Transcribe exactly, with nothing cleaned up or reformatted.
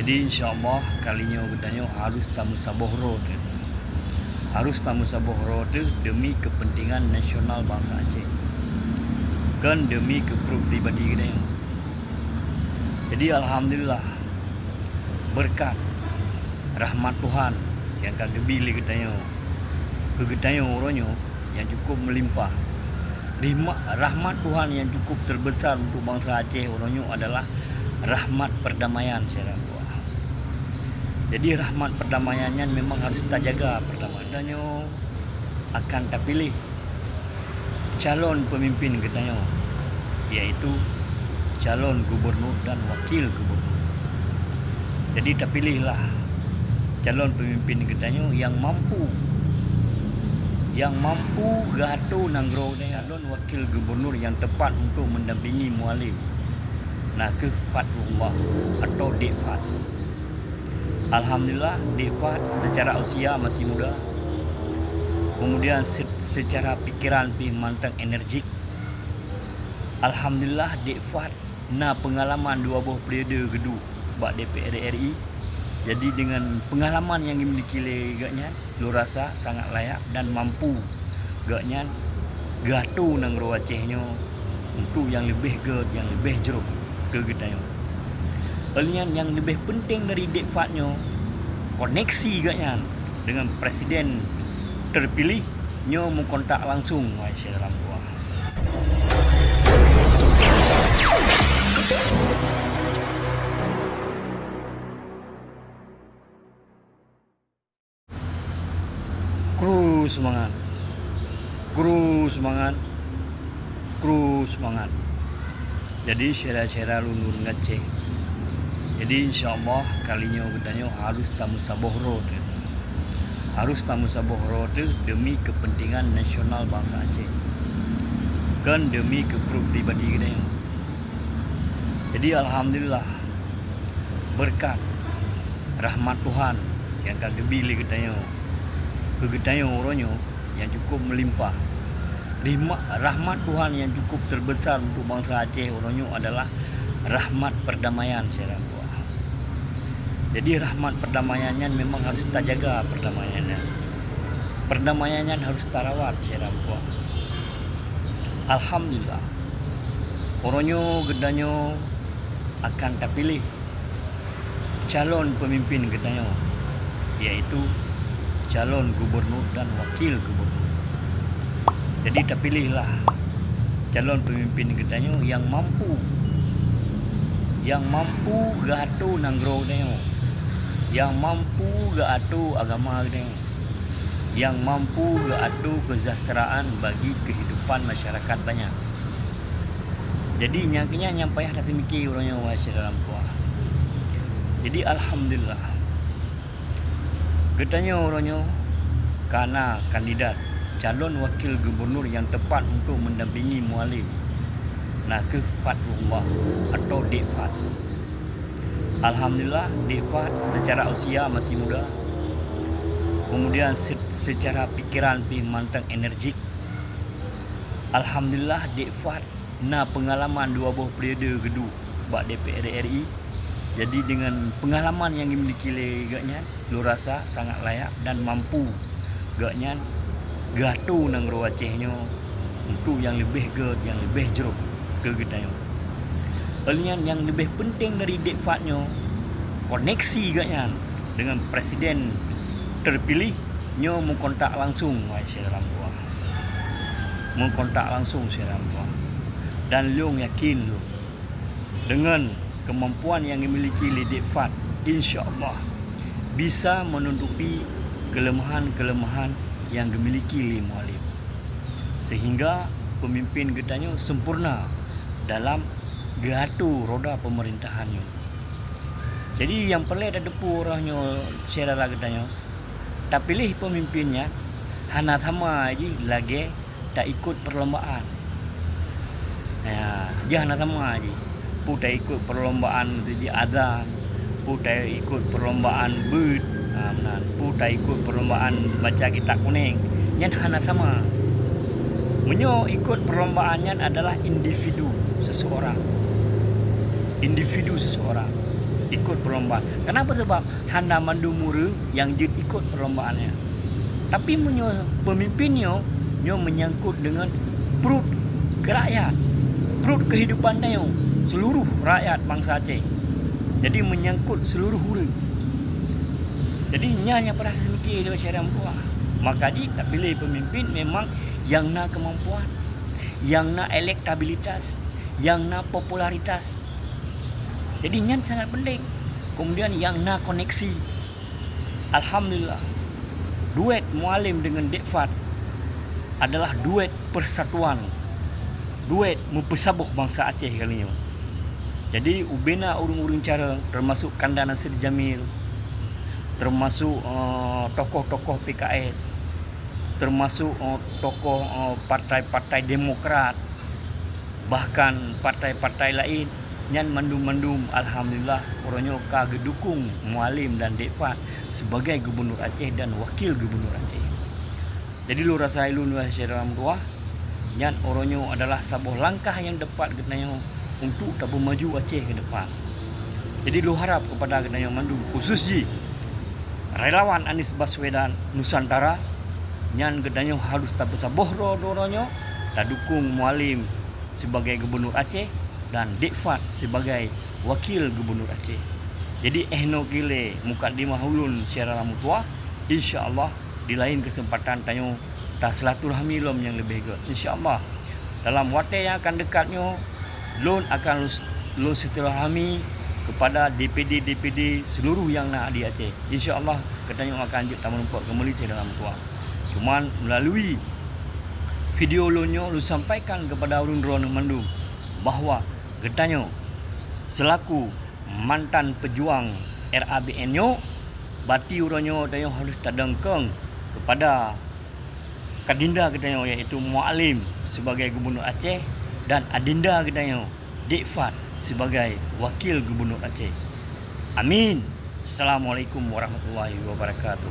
Jadi, insya Allah, kali nyoe geutanyoe harus tameusaboh droe teuh. Harus tameusaboh droe teuh demi kepentingan nasional bansa Aceh. Kon demi keu pruet pribadi geutanyoe. Jadi, alhamdulillah, beureukat rahmat Tuhan nyang ka geubi lé geutanyoe, keu geutanyoe uroe nyoe nyang cukup meulimpah. Rihma-, rahmat Tuhan nyang cukup terbesar untuk bansa Aceh uroe nyoe adalah rahmat perdamaian, syedara meutuah. Jadi, rahmat perdamaian nyan memang harus tajaga perdamaian. Geutanyoe akan tapiléh calon peumimpin geutanyoe, yaitu calon gubernur dan wakil gubernur. Jadi, tapiléhlah calon peumimpin geutanyoe nyang mampu, nyang mampu geuatoe nanggroe geutanyoe. Calon wakil gubernur nyang teupat untuk mendampingi Mualem, na kheueh Fadlullah atau Dek Fad. Alhamdulillah, Dek Fad secara usia masih muda, kemudian se-, secara pikiran pih manteng, energik. Alhamdulillah, Dek Fad na peungalaman dua boh periode geuduek bak D P R R I. Jadi, dengan peungalaman nyang dimiliki lé geuhnyan, lôn rasa sangat layak dan mampu geuhnyan geuatoe nanggroe Aceh nyoe untuk nyang leubeh gét, nyang leubeh jroh keu geutanyoe. Óh lheueh nyan, nyang leubeh peunteng dari Dek Fad nyoe, koneksi geuhnyan deungon presiden teupiléh nyoe meukontak langsung, wahai syedara meutuah. Kru seumangat. Kru seumangat. Kru seumangat. Jadi, syedara-syedara lôn ureuëng Aceh. Jadi, insya Allah, kali nyoe geutanyoe harus tameusaboh droe teuh. Harus tameusaboh droe teuh demi kepentingan nasional bansa Aceh. Kon demi keu pruet pribadi geutanyoe. Jadi, alhamdulillah, beureukat rahmat Tuhan nyang ka geubi lé geutanyoe, keu geutanyoe uroe nyoe nyang cukup meulimpah. Rihma-, rahmat Tuhan nyang cukup terbesar untuk bansa Aceh uroe nyoe adalah rahmat perdamaian, syedara meutuah. Jadi, rahmat perdamaian nyan memang harus tajaga perdamaian nyan. Perdamaian nyan harus tarawat, syedara meutuah. Alhamdulillah, uroe nyoe geutanyoe akan tapiléh calon peumimpin geutanyoe, yaitu calon gubernur dan wakil gubernur. Jadi, tapiléhlah calon peumimpin geutanyoe nyang mampu, nyang mampu geuatoe nanggroe geutanyoe, nyang mampu geuatoe agama geutanyoe, nyang mampu geuatoe keuseujahteuraan bagi keuhidupan masyarakat banyak. Jadi, nyang keunyan nyang payah taseumike uroe nyoe, wahai syedara meutuah. Jadi, alhamdulillah, geutanyoe uroe nyoe ka na kandidat calon wakil gubernur nyang teupat untuk mendampingi Mualem, na kheueh Fadlullah atau Dek Fad. Alhamdulillah, Dek Fad secara usia masih muda, kemudian se-, secara pikiran pih manteng, energik. Alhamdulillah, Dek Fad na peungalaman dua boh periode geuduek bak D P R R I. Jadi, deungon peungalaman nyang dimiliki lé geuhnyan, lôn rasa sangat layak dan mampu geuhnyan geuatoe nanggroe Aceh nyoe untuk nyang leubeh gét, nyang leubeh jroh keu geutanyoe. Óh lheueh nyan, nyang leubeh peunteng dari Dek Fad nyoe, koneksi geuhnyan deungon presiden teupiléh nyoe meukontak langsung, wahai syedara meutuah. Meukontak langsung, syedara meutuah. Dan lôn yakin lôn, deungon keumampuan nyang geumiliki lé Dek Fad, insya Allah bisa meunutupi keuleumahan-keuleumahan nyang geumiliki lé Mualem, seuhingga peumimpén geutanyoe sempurna dalam geuatoe roda peumeurintahan nyoe. Jadi, nyang peureulée tateupeue uroe nyoe, syedara geutanyoe, tapiléh peumimpén nyan hana sama jih lagée taikot peulombaan. Ya, jih hana sama jih. Peue taikot peulombaan seuji azan, peue taikot peulombaan beuet, ha, meunan. Peue taikot peulombaan baca kitab kunéng, nyan hana sama. Meunyoe ikot peulombaan nyan adalah individu seseorang. Individu seseorang. ikot perlombaan. Kenapa? Sebab hana mandum ureuëng nyang jeuet ikot perlombaan nyan. Tapi meunyoe pemimpin nyoe, nyoe menyangkut dengan pruet keu rakyat, pruet kehidupan tanyoe, seluruh rakyat bansa Aceh. Jadi menyangkut seluruh ureuëng. Jadi nyan nyang payah seumiké lé syedara meutuah. Maka jih tapiléh pemimpin memang nyang na kemampuan, nyang na elektabilitas, nyang na popularitas. Jadi nyan sangat penting. Kemudian nyang na koneksi. Alhamdulillah, duet Mualem dengan Dek Fad adalah duet persatuan, duet meupeusaboh bansa Aceh kali nyoe. Jadi ubena ureuëng-ureuëng cara, termasuk Kanda Nasir Jamil, termasuk, eh, tokoh-tokoh P K S, termasuk, eh, tokoh, eh, partai-partai Demokrat, bahkan partai-partai laén, nyan mandum-mandum alhamdulillah uroe nyoe ka geudukung Mualem dan Dek Fad sebagai Gubernur Aceh dan Wakil Gubernur Aceh. Jadi lôn rasa ulôn, wahai syedara meutuah, nyan uroe nyoe adalah saboh langkah nyang teupat geutanyoe untuk tapeumaju Aceh ke depan. Jadi lôn harap kepada geutanyoe mandum, khusus jih relawan Anies Baswedan Nusantara, nyan geutanyoe harus tapeusaboh droe-droe nyoe, tadukung Mualem sibagai Gubernur Aceh dan Dek Fad sibagai Wakil Gubernur Aceh. Jadi, eh, nyoe keuh lé mukadimah ulôn syedara meutuah, insya Allah di laén keuseumpatan tanyoe tasilaturahmi lom nyang leubeh gét. Insya Allah, dalam watée nyang akan dekat nyoe, lôn akan lôn silaturahmi kepada D P D, D P D seluruh nyang na di Aceh. Insya Allah, geutanyoe akan jeuet tameurumpok keumbali syedara meutuah. Cuman melalui video lôn nyoe lôn sampaikan kepada ureuëng droeneueh mandum bahwa geutanyoe selaku mantan pejuang R A B N nyoe, bati uroe nyoe tanyoe harus tadongkong kepada Adinda geutanyoe, yaitu Mualem sebagai Gubernur Aceh dan Adinda geutanyoe, Dek Fad sebagai Wakil Gubernur Aceh. Amin. Assalamualaikum warahmatullahi wabarakatuh.